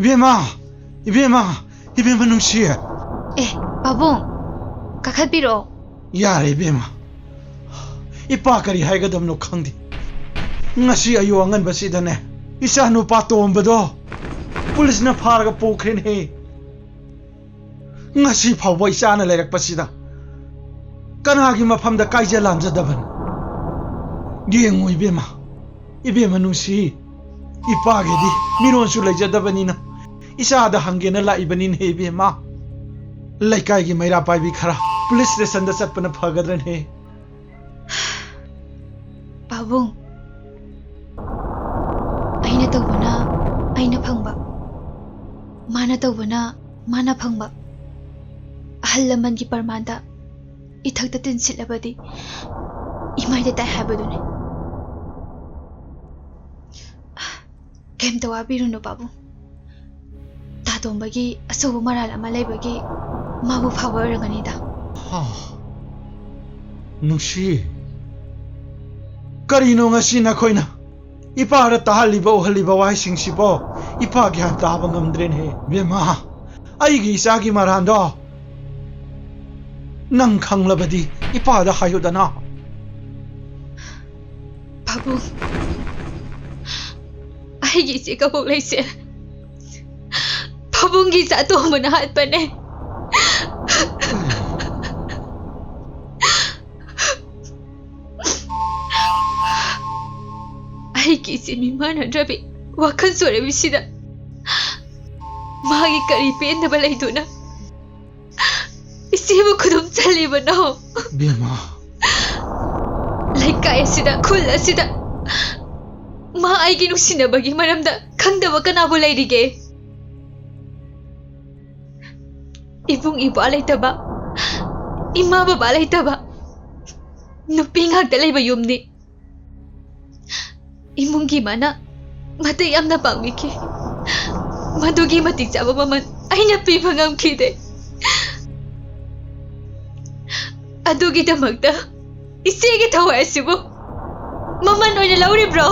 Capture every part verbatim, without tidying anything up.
ꯏꯕꯦꯝꯃ, ꯏꯕꯦꯝꯃ, ꯏꯕꯦꯝꯃ ꯅꯨꯡꯁꯤ꯫ ꯑꯦ, ꯄꯥꯕꯨꯡ, ꯀꯥꯈꯠꯄꯤꯔꯛꯑꯣ꯫ ꯌꯥꯔꯦ ꯏꯕꯦꯝꯃ, ꯏꯄꯥ ꯀꯔꯤ ꯍꯥꯏꯒꯗꯕꯅꯣ ꯈꯪꯗꯦ꯫ ꯉꯁꯤ ꯑꯌꯨꯛ ꯑꯉꯟꯕꯁꯤꯗꯅꯦ, ꯏꯆꯥ ꯅꯨꯄꯥ ꯇꯣꯝꯕꯗꯣ ꯄꯨꯂꯤꯁꯅ ꯐꯥꯔꯒ ꯄꯨꯈ꯭ꯔꯦꯅꯦ꯫ ꯉꯁꯤ ꯐꯥꯎꯕ ꯏꯆꯥꯅ ꯂꯩꯔꯛꯄꯁꯤꯗ ꯀꯅꯥꯒꯤ ꯃꯐꯝꯗ ꯀꯥꯏꯖ ꯂꯥꯟꯖꯗꯕꯅꯣ? ꯌꯦꯡꯉꯨ ꯏꯕꯦꯝꯃ, ꯏꯕꯦꯝꯃ ꯅꯨꯡꯁꯤ, ꯏꯄꯥꯒꯤꯗꯤ ꯃꯤꯔꯣꯟꯁꯨ ꯂꯩꯖꯗꯕꯅꯤꯅ ꯏꯆꯥꯗ ꯍꯪꯒꯦꯅ ꯂꯥꯛꯏꯕꯅꯤꯅꯦ ꯏꯕꯦꯝꯃ꯫ ꯂꯩꯀꯥꯏꯒꯤ ꯃꯩꯔꯥ ꯄꯥꯏꯕꯤ ꯈꯔ ꯄꯨꯂꯤꯁ ꯁ꯭ꯇꯦꯁꯟꯗ ꯆꯠꯄꯅ ꯐꯒꯗ꯭ꯔꯅꯦ? ꯄꯥꯕꯨꯡ, ꯑꯩꯅ ꯇꯧꯕꯅ ꯑꯩꯅ ꯐꯪꯕ, ꯃꯥꯅ ꯇꯧꯕꯅ ꯃꯥꯅ ꯐꯪꯕ꯫ ꯑꯍꯜ ꯂꯃꯟꯒꯤ ꯄ꯭ꯔꯃꯥꯟꯗ ꯏꯊꯛꯇ ꯇꯤꯟꯁꯤꯠꯂꯕꯗꯤ ꯏꯃꯥꯏꯗ ꯇꯥꯏ ꯍꯥꯏꯕꯗꯨꯅꯤ꯫ ꯀꯩꯝꯇ ꯋꯥꯕꯤꯔꯨꯅꯨ ꯄꯥꯕꯨꯡ꯫ ꯇꯥ ꯇꯣꯝꯕꯒꯤ ꯑꯆꯧꯕ ꯃꯔꯥꯜ ꯑꯃ ꯂꯩꯕꯒꯤ ꯃꯥꯕꯨ ꯐꯥꯕ ꯑꯣꯏꯔꯝꯒꯅꯤꯗ꯫ ꯍꯥ, ꯅꯨꯡꯁꯤ, ꯀꯔꯤꯅꯣ ꯉꯁꯤ ꯅꯈꯣꯏꯅ ꯏꯄꯥꯗ ꯇꯥꯍꯜꯂꯤꯕ ꯎꯍꯜꯂꯤꯕ ꯋꯥꯍꯩꯁꯤꯡꯁꯤꯕꯣ? ꯏꯄꯥ ꯒ꯭ꯌꯥꯟ ꯇꯥꯕ ꯉꯝꯗ꯭ꯔꯦꯅꯦꯍꯦ꯫ ꯏꯕꯦꯝꯃ, ꯑꯩꯒꯤ ꯏꯆꯥꯒꯤ ꯃꯔꯥꯟꯗꯣ ꯅꯪ ꯈꯪꯂꯕꯗꯤ ꯏꯄꯥꯗ ꯍꯥꯏꯌꯨꯗꯅ꯫ ꯄꯥꯕꯨꯡ, ꯑꯩꯒꯤ ꯏꯆꯦ ꯀꯕꯣꯛ ꯂꯩꯁꯦ ꯄꯥꯕꯨꯡꯒꯤ ꯏꯆꯥ ꯇꯣꯝꯕꯅ ꯍꯥꯠꯄꯅꯦ꯫ ꯑꯩꯒꯤ ꯏꯆꯦ ꯃꯤꯃꯥꯟꯅꯗ꯭ꯔꯕꯤ ꯋꯥꯈꯜ ꯆꯣꯏꯔꯕꯤꯁꯤꯗ ꯃꯥꯒꯤ ꯀꯔꯤ ꯄꯦꯟꯗꯕ ꯂꯩꯗꯨꯅ ꯏꯆꯦꯕꯨ ꯈꯨꯗꯨꯝ ꯆꯜꯂꯤꯕꯅꯣ? ꯏꯕꯦꯝꯃ, ꯂꯩꯀꯥꯏ ꯑꯁꯤꯗ, ꯈꯨꯜ ꯑꯁꯤꯗ ꯃꯥ ꯑꯩꯒꯤ ꯅꯨꯡꯁꯤꯅꯕꯒꯤ ꯃꯔꯝꯗ ꯈꯪꯗꯕ ꯀꯅꯥꯕꯨ ꯂꯩꯔꯤꯒꯦ? ꯏꯕꯨꯡ ꯏꯄ꯭ꯋꯥ ꯂꯩꯇꯕ, ꯏꯃꯥ ꯕꯕꯥ ꯂꯩꯇꯕ ꯅꯨꯄꯤ ꯉꯥꯛꯇ ꯂꯩꯕ ꯌꯨꯝꯅꯤ꯫ ꯏꯃꯨꯡꯒꯤ ꯃꯥꯅ ꯃꯇꯦꯡ ꯌꯥꯝꯅ ꯄꯥꯡꯕꯤꯈꯤ꯫ ꯃꯗꯨꯒꯤ ꯃꯇꯤꯛ ꯆꯥꯕ ꯃꯃꯜ ꯑꯩꯅ ꯄꯤꯕ ꯉꯝꯈꯤꯗꯦ꯫ ꯑꯗꯨꯒꯤꯗꯃꯛꯇ ꯏꯆꯦꯒꯤ ꯊꯋꯥꯏ ꯑꯁꯤꯕꯨ ꯃꯃꯜ ꯑꯣꯏꯅ ꯂꯧꯔꯤꯕ꯭ꯔꯣ?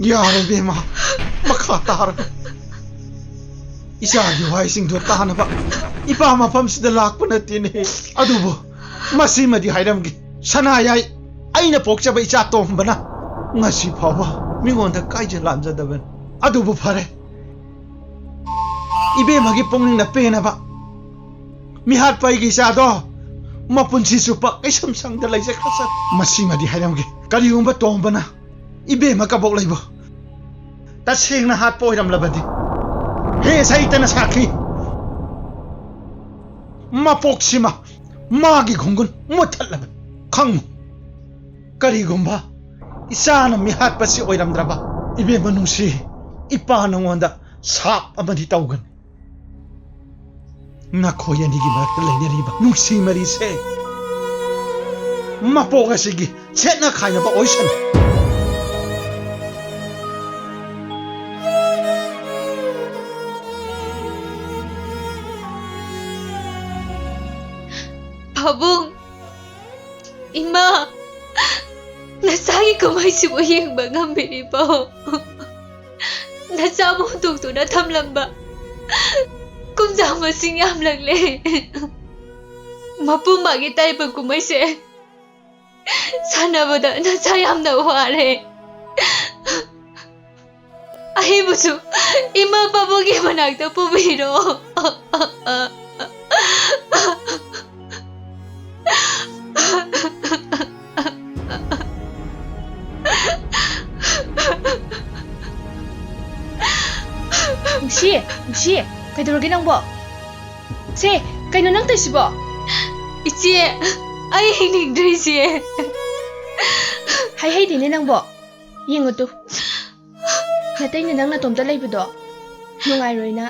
ꯌꯥꯔꯦ ꯏꯕꯦꯝꯃ, ꯃꯈꯥ ꯇꯥꯔꯒ ꯏꯆꯥꯒꯤ ꯋꯥꯍꯩꯁꯤꯡꯗꯣ ꯇꯥꯅꯕ ꯏꯄꯥ ꯃꯐꯝꯁꯤꯗ ꯂꯥꯛꯄ ꯅꯠꯇꯦꯅꯦ꯫ ꯑꯗꯨꯕꯨ ꯃꯁꯤꯃꯗꯤ ꯍꯥꯏꯔꯝꯒꯦ, ꯁꯅꯥꯌꯥꯏ, ꯑꯩꯅ ꯄꯣꯛꯆꯕ ꯏꯆꯥ ꯇꯣꯝꯕꯅ ꯉꯁꯤ ꯐꯥꯎꯕ ꯃꯤꯉꯣꯟꯗ ꯀꯥꯏꯖ ꯂꯥꯟꯖꯗꯕꯅꯤ꯫ ꯑꯗꯨꯕꯨ ꯐꯔꯦ, ꯏꯕꯦꯝꯃꯒꯤ ꯄꯨꯛꯅꯤꯡꯅ ꯄꯦꯟꯅꯕ ꯃꯤꯍꯥꯠꯄ ꯑꯩꯒꯤ ꯏꯆꯥꯗꯣ ꯃꯄꯨꯟꯁꯤ ꯆꯨꯞꯄ ꯀꯩꯁꯨꯝ ꯁꯪꯗ ꯂꯩꯖꯈ꯭ꯔꯁꯅꯨ꯫ ꯃꯁꯤꯃꯗꯤ ꯍꯥꯏꯔꯝꯒꯦ, ꯀꯔꯤꯒꯨꯝꯕ ꯇꯣꯝꯕꯅ ꯏꯕꯦꯝꯃ ꯀꯕꯣꯛ ꯂꯩꯕꯨ ꯇꯁꯦꯡꯅ ꯍꯥꯠꯄ ꯑꯣꯏꯔꯝꯂꯕꯗꯤ, ꯍꯦ ꯁꯩꯇꯅ ꯁꯥꯈꯤ, ꯃꯄꯣꯛꯁꯤꯃ ꯃꯥꯒꯤ ꯈꯣꯡꯒꯨꯟ ꯃꯨꯠꯊꯠꯂꯕꯅꯤ꯫ ꯈꯪꯉꯨ, ꯀꯔꯤꯒꯨꯝꯕ ꯏꯆꯥꯅ ꯃꯤꯍꯥꯠꯄꯁꯤ ꯑꯣꯏꯔꯝꯗ꯭ꯔꯕ, ꯏꯕꯦꯝꯃ ꯅꯨꯡꯁꯤ, ꯏꯄꯥ ꯅꯉꯣꯟꯗ ꯁꯥꯞ ꯑꯃꯗꯤ ꯇꯧꯒꯅꯤ꯫ ꯅꯈꯣꯏ ꯑꯅꯤꯒꯤ ꯃꯔꯛꯇ ꯂꯩꯅꯔꯤꯕ ꯅꯨꯡꯁꯤ ꯃꯔꯤꯁꯦ ꯃꯄꯣꯛ ꯑꯁꯤꯒꯤ ꯁꯦꯠꯅ ꯈꯥꯏꯅꯕ ꯑꯣꯏꯁꯅꯨ꯫ ꯄꯥꯕꯨꯡ, ꯏꯃꯥ, ꯅꯆꯥꯒꯤ ꯀꯨꯝꯍꯩꯁꯤꯕꯨ ꯌꯦꯡꯕ ꯉꯝꯕꯤꯔꯤꯕꯣ? ꯅꯆꯥꯕꯨ ꯍꯨꯟꯗꯣꯛꯇꯨꯅ ꯊꯝꯂꯝꯕ ꯀꯨꯝꯖꯥꯡ ꯃꯁꯤꯡ ꯌꯥꯝꯂꯛꯂꯦ꯫ ꯃꯄꯨꯝꯕꯒꯤ ꯇꯥꯏꯕꯪ ꯀꯨꯝꯍꯩꯁꯦ ꯁꯥꯟꯅꯕꯗ ꯅꯆꯥ ꯌꯥꯝꯅ ꯋꯥꯔꯦ꯫ ꯑꯩꯕꯨꯁꯨ ꯏꯃꯥ ꯄꯥꯕꯨꯡꯒꯤ ꯃꯅꯥꯛꯇ ꯄꯨꯕꯤꯔꯣ꯫ ꯅꯨꯡꯁꯤ, ꯅꯨꯡꯁꯤ, ꯀꯩꯗꯧꯔꯒꯦ ꯅꯪꯕꯣ? ꯁꯦ, ꯀꯩꯅꯣ ꯅꯪ ꯇꯧꯏꯁꯤꯕꯣ? ꯏꯆꯦ, ꯑꯩ ꯍꯤꯡꯅꯤꯡꯗ꯭ꯔꯦ, ꯏꯆꯦ꯫ ꯍꯥꯏꯍꯩꯗꯦꯅꯦ ꯅꯪꯕꯣ꯫ ꯌꯦꯡꯉꯨ ꯇꯨ, ꯅꯇꯩꯅ ꯅꯪ ꯅꯇꯣꯝꯇ ꯂꯩꯕꯗꯣ ꯅꯨꯡꯉꯥꯏꯔꯣꯏꯅ,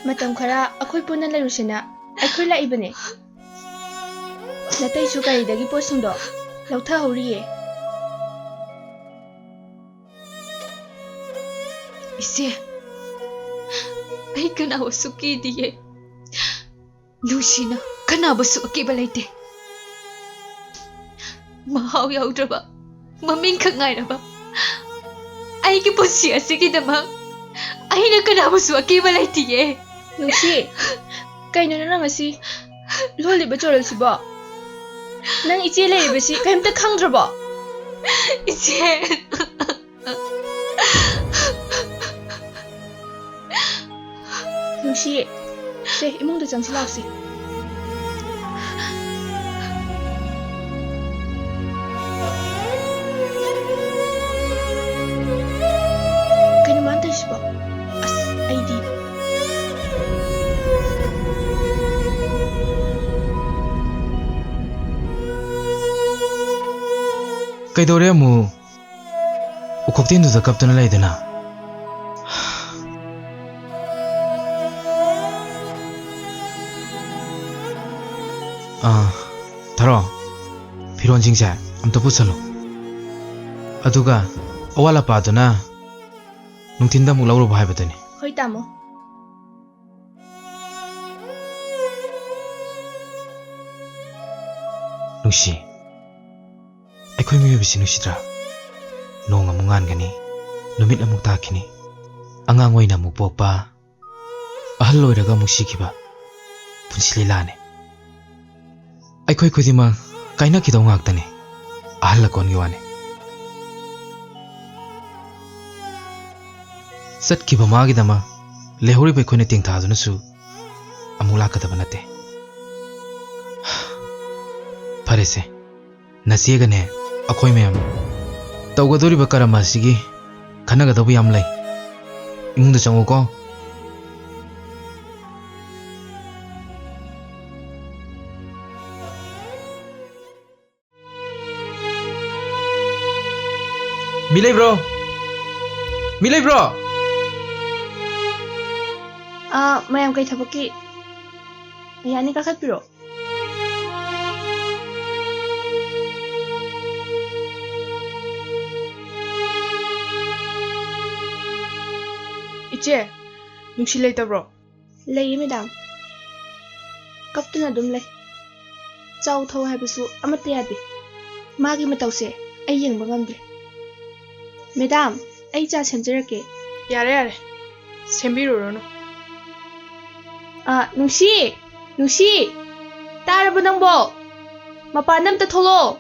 ꯃꯇꯝ ꯈꯔ ꯑꯩꯈꯣꯏ ꯄꯨꯟꯅ ꯂꯩꯔꯨꯁꯦꯅ ꯑꯩꯈꯣꯏ ꯂꯥꯛꯏꯕꯅꯦ꯫ ꯅꯇꯩꯁꯨ ꯒꯥꯔꯤꯗꯒꯤ ꯄꯣꯠꯁꯤꯡꯗꯣ ꯂꯧꯊꯍꯧꯔꯤꯌꯦ꯫ ꯏꯆꯦ, ꯑꯩ ꯀꯅꯥꯕꯨꯁꯨ ꯀꯤꯗꯤꯌꯦ꯫ ꯅꯨꯡꯁꯤꯅ ꯀꯅꯥꯕꯨꯁꯨ ꯑꯀꯤꯕ ꯂꯩꯇꯦ꯫ ꯃꯍꯥꯎ ꯌꯥꯎꯗ꯭ꯔꯕ, ꯃꯃꯤꯡꯈꯛ ꯉꯥꯏꯔꯕ ꯑꯩꯒꯤ ꯄꯨꯟꯁꯤ ꯑꯁꯤꯒꯤꯗꯃꯛ ꯑꯩꯅ ꯀꯅꯥꯕꯨꯁꯨ ꯑꯀꯤꯕ ꯂꯩꯇꯤꯌꯦ꯫ ꯅꯨꯡꯁꯤ, ꯀꯩꯅꯣ ꯅꯪ ꯉꯁꯤ ꯂꯣꯜꯂꯤꯕ ꯆꯣꯔꯦꯜꯁꯤꯕꯣ? ꯅꯪ ꯏꯆꯦ ꯂꯩꯔꯤꯕꯁꯤ ꯀꯔꯤꯝꯇ ꯈꯪꯗ꯭ꯔꯕꯣ? ꯏꯆꯦ꯫ ꯅꯨꯡꯁꯤ, ꯁꯦ, ꯏꯃꯨꯡꯗ ꯆꯪꯁꯤ ꯂꯥꯎꯁꯤ꯫ ꯀꯩꯅꯣ ꯃꯥꯅ ꯇꯧꯔꯤꯁꯤꯕꯣ? ꯑꯁ, ꯑꯩꯗꯤ꯫ ꯀꯩꯗꯧꯔꯦ ꯑꯃꯨꯛ? ꯎꯈꯣꯛꯇꯦꯟꯗꯨꯗ ꯀꯞꯇꯨꯅ ꯂꯩꯗꯨꯅ꯫ ꯑꯥ, ꯊꯥꯔꯣ, ꯐꯤꯔꯣꯟꯁꯤꯡꯁꯦ ꯑꯝꯇ ꯄꯨꯁꯜꯂꯨ꯫ ꯑꯗꯨꯒ ꯑꯋꯥꯠ ꯑꯄꯥꯗꯨꯅ ꯅꯨꯡꯊꯤꯟꯗ ꯑꯃꯨꯛ ꯂꯧꯔꯨꯕ ꯍꯥꯏꯕꯗꯨꯅꯤ꯫ ꯍꯣꯏ, ꯇꯥꯃꯣ꯫ ꯅꯨꯡꯁꯤ, ꯑꯩꯈꯣꯏ ꯃꯤꯑꯣꯏꯕꯁꯤ ꯅꯨꯡꯁꯤꯗ꯭ꯔꯥ? ꯅꯣꯡ ꯑꯃꯨꯛ ꯉꯥꯟꯒꯅꯤ, ꯅꯨꯃꯤꯠ ꯑꯃꯨꯛ ꯇꯥꯈꯤꯅꯤ, ꯑꯉꯥꯡ ꯑꯣꯏꯅ ꯑꯃꯨꯛ ꯄꯣꯛꯄ, ꯑꯍꯜ ꯑꯣꯏꯔꯒ ꯑꯃꯨꯛ ꯁꯤꯈꯤꯕ, ꯄꯨꯟꯁꯤ ꯂꯤꯂꯥꯅꯤ꯫ ꯑꯩꯈꯣꯏ ꯈꯨꯗꯤꯡꯃꯛ ꯀꯥꯏꯅꯈꯤꯗꯧ ꯉꯥꯛꯇꯅꯤ, ꯑꯍꯜ ꯑꯀꯣꯟꯒꯤ ꯋꯥꯅꯤ꯫ ꯆꯠꯈꯤꯕ ꯃꯥꯒꯤꯗꯃꯛ ꯂꯩꯍꯧꯔꯤꯕ ꯑꯩꯈꯣꯏꯅ ꯇꯦꯡꯊꯥꯗꯨꯅꯁꯨ ꯑꯃꯨꯛ ꯂꯥꯛꯀꯗꯕ ꯅꯠꯇꯦ꯫ ꯐꯔꯦꯁꯦ, ꯅꯆꯦꯒꯅꯦ, ꯑꯩꯈꯣꯏ ꯃꯌꯥꯝ ꯇꯧꯒꯗꯧꯔꯤꯕ ꯀꯔꯃ ꯑꯁꯤꯒꯤ ꯈꯟꯅꯒꯗꯧꯕ ꯌꯥꯝ ꯂꯩ꯫ ꯏꯃꯨꯡꯗ ꯆꯪꯉꯨꯀꯣ꯫ ꯃꯤ ꯂꯩꯕ꯭ꯔꯣ? ꯃꯤ ꯂꯩꯕ꯭ꯔꯣ? ꯑꯥ, ꯃꯌꯥꯝ ꯀꯩ ꯊꯕꯛꯀꯤ? ꯌꯥꯅꯤ, ꯀꯥꯈꯠꯄꯤꯔꯣ꯫ ꯏꯆꯦ, ꯅꯨꯡꯁꯤ ꯂꯩꯇꯕ꯭ꯔꯣ? ꯂꯩꯌꯦ, ꯃꯦꯗꯥꯝ꯫ ꯀꯞꯇꯨꯅ ꯑꯗꯨꯝ ꯂꯩ꯫ ꯆꯥꯎ ꯊꯧ ꯍꯥꯏꯕꯁꯨ ꯑꯃꯠꯇ ꯌꯥꯗꯦ꯫ ꯃꯥꯒꯤ ꯃꯇꯧꯁꯦ ꯑꯩ ꯌꯦꯡꯕ ꯉꯝꯗ꯭ꯔꯦ꯫ ꯃꯦꯗꯥꯝ, ꯑꯩ ꯆꯥ ꯁꯦꯝꯖꯔꯛꯀꯦ꯫ ꯌꯥꯔꯦ, ꯌꯥꯔꯦ꯫ ꯁꯦꯝꯕꯤꯔꯨꯔꯅꯨ꯫ ꯑ, ꯅꯨꯡꯁꯤ! ꯅꯨꯡꯁꯤ! ꯇꯥꯔꯕꯣ ꯅꯪꯕꯣ? ꯃꯄꯥꯟꯗ ꯑꯝꯇ ꯊꯣꯛꯂꯛꯑꯣ꯫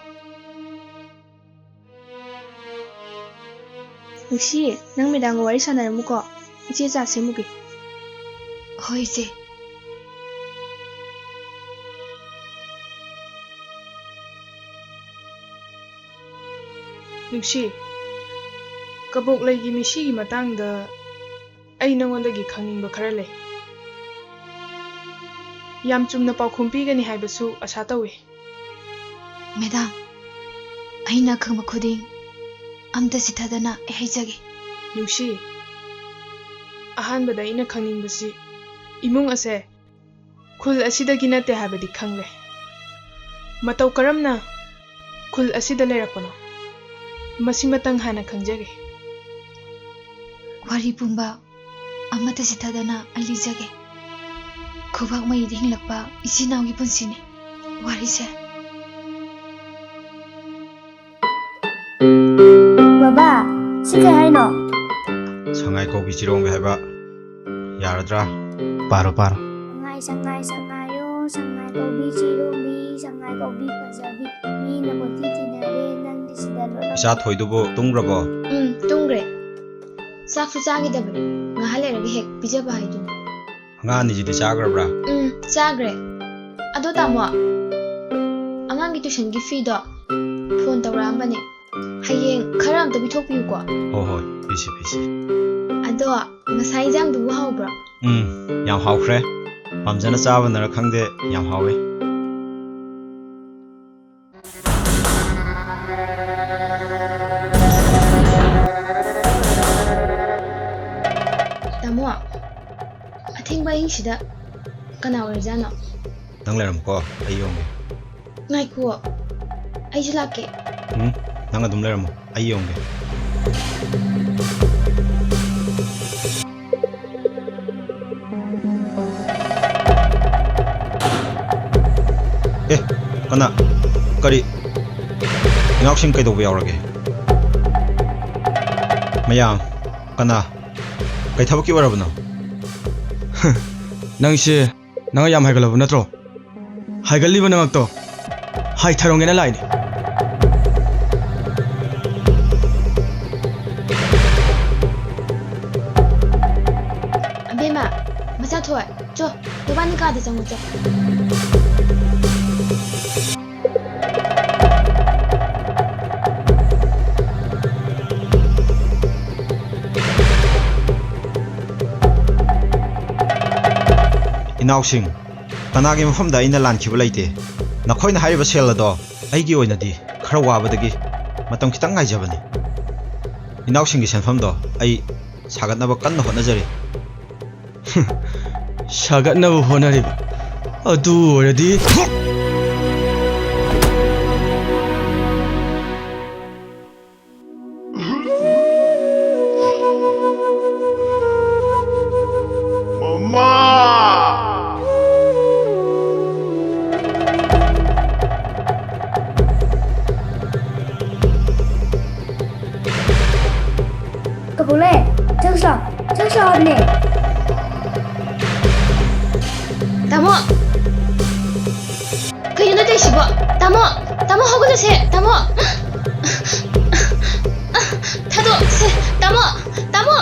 ꯅꯨꯡꯁꯤ, ꯅꯪ ꯃꯦꯗꯥꯝꯒ ꯋꯥꯔꯤ ꯁꯥꯟꯅꯔꯝꯃꯨꯀꯣ꯫ ꯏꯆꯦ ꯆꯥ ꯁꯦꯝꯃꯨꯒꯦ꯫ ꯍꯣꯏ, ꯏꯆꯦ꯫ ꯅꯨꯡꯁꯤ, ꯀꯕꯣꯛꯂꯩꯒꯤ ꯃꯤꯁꯤꯒꯤ ꯃꯇꯥꯡꯗ ꯑꯩ ꯅꯉꯣꯟꯗꯒꯤ ꯈꯪꯅꯤꯡꯕ ꯈꯔ ꯂꯩ꯫ ꯌꯥꯝ ꯆꯨꯝꯅ ꯄꯥꯎꯈꯨꯝ ꯄꯤꯒꯅꯤ ꯍꯥꯏꯕꯁꯨ ꯑꯁꯥ ꯇꯧꯏ꯫ ꯃꯦꯗꯥꯝ, ꯑꯩꯅ ꯈꯪꯕ ꯈꯨꯗꯤꯡ ꯑꯝꯇ ꯆꯤꯊꯗꯅ ꯑꯩ ꯍꯥꯏꯖꯒꯦ꯫ ꯅꯨꯡꯁꯤ, ꯑꯍꯥꯟꯕꯗ ꯑꯩꯅ ꯈꯪꯅꯤꯡꯕꯁꯤ ꯏꯃꯨꯡ ꯑꯁꯦ ꯈꯨꯜ ꯑꯁꯤꯗꯒꯤ ꯅꯠꯇꯦ ꯍꯥꯏꯕꯗꯤ ꯈꯪꯂꯦ꯫ ꯃꯇꯧ ꯀꯔꯝꯅ ꯈꯨꯜ ꯑꯁꯤꯗ ꯂꯩꯔꯛꯄꯅꯣ? ꯃꯁꯤꯃꯇꯪ ꯍꯥꯟꯅ ꯈꯪꯖꯒꯦ꯫ ꯋꯥꯔꯤ ꯄꯨꯝꯕ ꯑꯃꯠꯇ ꯆꯤꯊꯗꯅ ꯑꯩ ꯂꯤꯖꯒꯦ꯫ ꯈꯨꯕꯥꯛ ꯃꯩꯗ ꯍꯤꯡꯂꯛꯄ ꯏꯆꯤꯟ ꯏꯅꯥꯎꯒꯤ ꯄꯨꯟꯁꯤꯅꯤ ꯋꯥꯔꯤꯁꯦ꯫ ꯕꯕꯥ, ꯁꯤ ꯀꯩ ꯍꯥꯏꯅꯣ? ꯁꯉꯥꯏ ꯀꯧꯕꯤ ꯆꯤꯔꯣꯡꯕꯤ ꯍꯥꯏꯕ꯫ ꯌꯥꯔꯗ꯭ꯔꯥ? ꯄꯥꯔꯣ, ꯄꯥꯔꯣ꯫ ꯁꯉꯥꯏ, ꯁꯉꯥꯏ, ꯁꯉꯥꯏꯌꯣ, ꯁꯉꯥꯏ ꯀꯧꯕꯤ ꯆꯤꯔꯣꯡꯕꯤ, ꯁꯉꯥꯏ ꯀꯧꯕꯤ ꯐꯖꯕꯤ, ꯃꯤꯅ ꯀꯣꯏꯊꯤ ꯊꯤꯅꯔꯦ, ꯅꯪꯗꯤ ꯁꯤꯗ ꯂꯣꯠꯂꯝꯃꯣ꯫ ꯏꯆꯥ ꯊꯣꯏꯗꯨꯕꯨ ꯇꯨꯝꯈ꯭ꯔꯕꯣ? ꯎꯝ, ꯇꯨꯝꯈ꯭ꯔꯦ꯫ ꯆꯥꯛꯁꯨ ꯆꯥꯈꯤꯗꯕꯅꯤ, ꯉꯥꯏꯍꯥꯛ ꯂꯩꯔꯒ ꯍꯦꯛ ꯄꯤꯖꯕ ꯍꯥꯏꯗꯨꯅꯤ꯫ ꯑꯉꯥꯡ ꯑꯅꯤꯁꯤꯗꯤ ꯆꯥꯈ꯭ꯔꯕ꯭ꯔꯥ? ꯎꯝ, ꯆꯥꯈ꯭ꯔꯦ꯫ ꯑꯗꯣ ꯇꯥꯃꯣ, ꯑꯉꯥꯡꯒꯤ tuitionꯒꯤ feeꯗꯣ ꯐꯣꯟ ꯇꯧꯔꯛꯑꯝꯕꯅꯦ꯫ ꯍꯌꯦꯡ ꯈꯔ ꯑꯝꯇ ꯄꯤꯊꯣꯛꯄꯤꯌꯨꯀꯣ꯫ ꯍꯣꯏ, ꯍꯣꯏ, ꯄꯤꯁꯤ, ꯄꯤꯁꯤ꯫ ꯑꯗꯣ ꯉꯁꯥꯏ ꯏꯟꯖꯥꯡꯗꯨꯕꯨ ꯍꯥꯎꯕ꯭ꯔꯣ? ꯎꯝ, ꯌꯥꯝ ꯍꯥꯎꯈ꯭ꯔꯦ꯫ ꯄꯥꯝꯖꯅ ꯆꯥꯕꯅꯔ ꯈꯪꯗꯦ, ꯌꯥꯝ ꯍꯥꯎꯋꯦ꯫ ꯇꯥꯃꯣ, ꯑꯊꯦꯡꯕ ꯑꯍꯤꯡꯁꯤꯗ ꯀꯅꯥ ꯑꯣꯏꯔꯖꯥꯠꯅꯣ? ꯅꯪ ꯂꯩꯔꯝꯃꯨꯀꯣ, ꯑꯩ ꯌꯦꯡꯉꯨꯒꯦ꯫ ꯉꯥꯏꯈꯨꯑꯣ, ꯑꯩꯁꯨ ꯂꯥꯛꯀꯦ꯫ ꯎꯝ, ꯅꯪ ꯑꯗꯨꯝ ꯂꯩꯔꯝꯃꯣ, ꯑꯩ ꯌꯦꯡꯉꯨꯒꯦ꯫ ꯑꯦ, ꯀꯅꯥ? ꯀꯔꯤ? ꯏꯅꯥꯎꯁꯤꯡ ꯀꯩꯗꯧꯕ ꯌꯥꯎꯔꯒꯦ? ꯃꯌꯥꯝ, ꯀꯅꯥ? ꯀꯩ ꯊꯕꯛꯀꯤ ꯑꯣꯏꯔꯕꯅꯣ? ꯅꯪꯁꯦ, ꯅꯉꯛ ꯌꯥꯝ ꯍꯥꯏꯒꯠꯂꯕ ꯅꯠꯇ꯭ꯔꯣ? ꯍꯥꯏꯒꯠꯂꯤꯕ ꯅꯉꯛꯇꯣ ꯍꯥꯏꯊꯔꯣꯡꯒꯦꯅ ꯂꯥꯛꯏꯅꯦ꯫ ꯑꯕꯦꯝꯃ, ꯃꯆꯥꯊꯣꯏ, ꯆꯣ, ꯅꯕꯥꯅꯤ ꯀꯥꯗ ꯆꯪꯉꯨ ꯆꯣ꯫ ꯏꯅꯥꯎꯁꯤꯡ, ꯀꯅꯥꯒꯤ ꯃꯐꯝꯗ ꯑꯩꯅ ꯂꯥꯟꯈꯤꯕ ꯂꯩꯇꯦ꯫ ꯅꯈꯣꯏꯅ ꯍꯥꯏꯔꯤꯕ ꯁꯦꯜ ꯑꯗꯣ ꯑꯩꯒꯤ ꯑꯣꯏꯅꯗꯤ ꯈꯔ ꯋꯥꯕꯗꯒꯤ ꯃꯇꯝ ꯈꯤꯇꯪ ꯉꯥꯏꯖꯕꯅꯤ꯫ ꯏꯅꯥꯎꯁꯤꯡꯒꯤ ꯁꯦꯟꯐꯝꯗꯣ ꯑꯩ ꯁꯥꯒꯠꯅꯕ ꯀꯟꯅ ꯍꯣꯠꯅꯖꯔꯤ꯫ ꯁꯥꯒꯠꯅꯕ ꯍꯣꯠꯅꯔꯤꯕ? ꯑꯗꯨ ꯑꯣꯏꯔꯗꯤ꯫ ꯃꯃꯥ! ꯀꯕꯣꯛꯂꯩ, ꯆꯪꯁꯤ ꯂꯥꯎ, ꯆꯪꯁꯤ ꯂꯥꯎ ꯍꯥꯏꯕꯅꯦ꯫ ꯇꯥꯃꯣ! ꯀꯩꯅꯣ ꯅꯣꯏ ꯇꯧꯔꯤꯁꯤꯕꯣ? ꯇꯥꯃꯣ! ꯇꯥꯃꯣ, ꯍꯧꯒꯠꯂꯁꯦ! ꯇꯥꯃꯣ! ꯊꯥꯗꯣꯛꯁꯦ! ꯇꯥꯃꯣ! ꯇꯥꯃꯣ!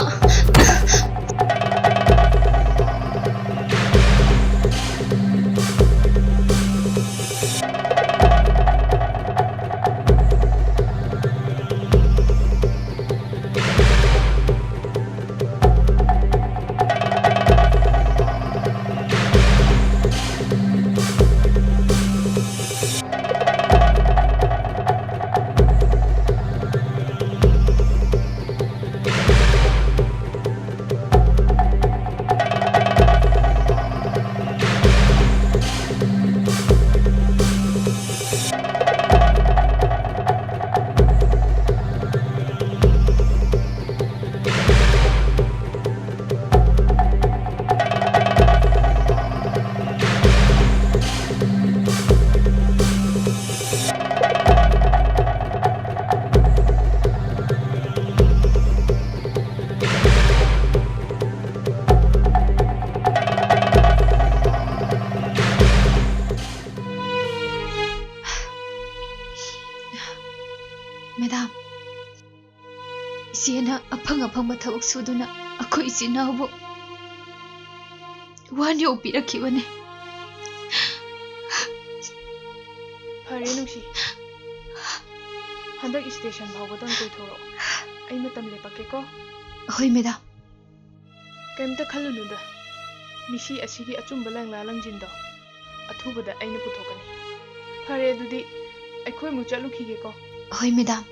ꯅꯣꯡꯃ ꯊꯕꯛ ꯁꯨꯗꯨꯅ ꯑꯩꯈꯣꯏ ꯏꯆꯤꯟ ꯏꯅꯥꯎꯕꯨ ꯋꯥꯅ ꯌꯣꯛꯄꯤꯔꯛꯈꯤꯕꯅꯦ꯫ ꯐꯔꯦ ꯅꯨꯡꯁꯤ, ꯍꯟꯗꯛ ꯁ꯭ꯇꯦꯁꯟ ꯐꯥꯎꯕꯗꯪ ꯀꯣꯏꯊꯣꯔꯛꯑꯣ꯫ ꯑꯩ ꯃꯇꯝ ꯂꯦꯞꯄꯛꯀꯦꯀꯣ꯫ ꯍꯣꯏ ꯃꯦꯗꯥꯝ꯫ ꯀꯩꯝꯇ ꯈꯜꯂꯨꯅꯨꯗ, ꯃꯤꯁꯤ ꯑꯁꯤꯒꯤ ꯑꯆꯨꯝꯕ ꯂꯪꯂꯥ ꯂꯪꯖꯤꯟꯗꯣ ꯑꯊꯨꯕꯗ ꯑꯩꯅ ꯄꯨꯊꯣꯛꯀꯅꯤ꯫ ꯐꯔꯦ, ꯑꯗꯨꯗꯤ ꯑꯩꯈꯣꯏ ꯑꯃꯨꯛ ꯆꯠꯂꯨꯈꯤꯒꯦꯀꯣ꯫ ꯍꯣꯏ ꯃꯦꯗꯥꯝ꯫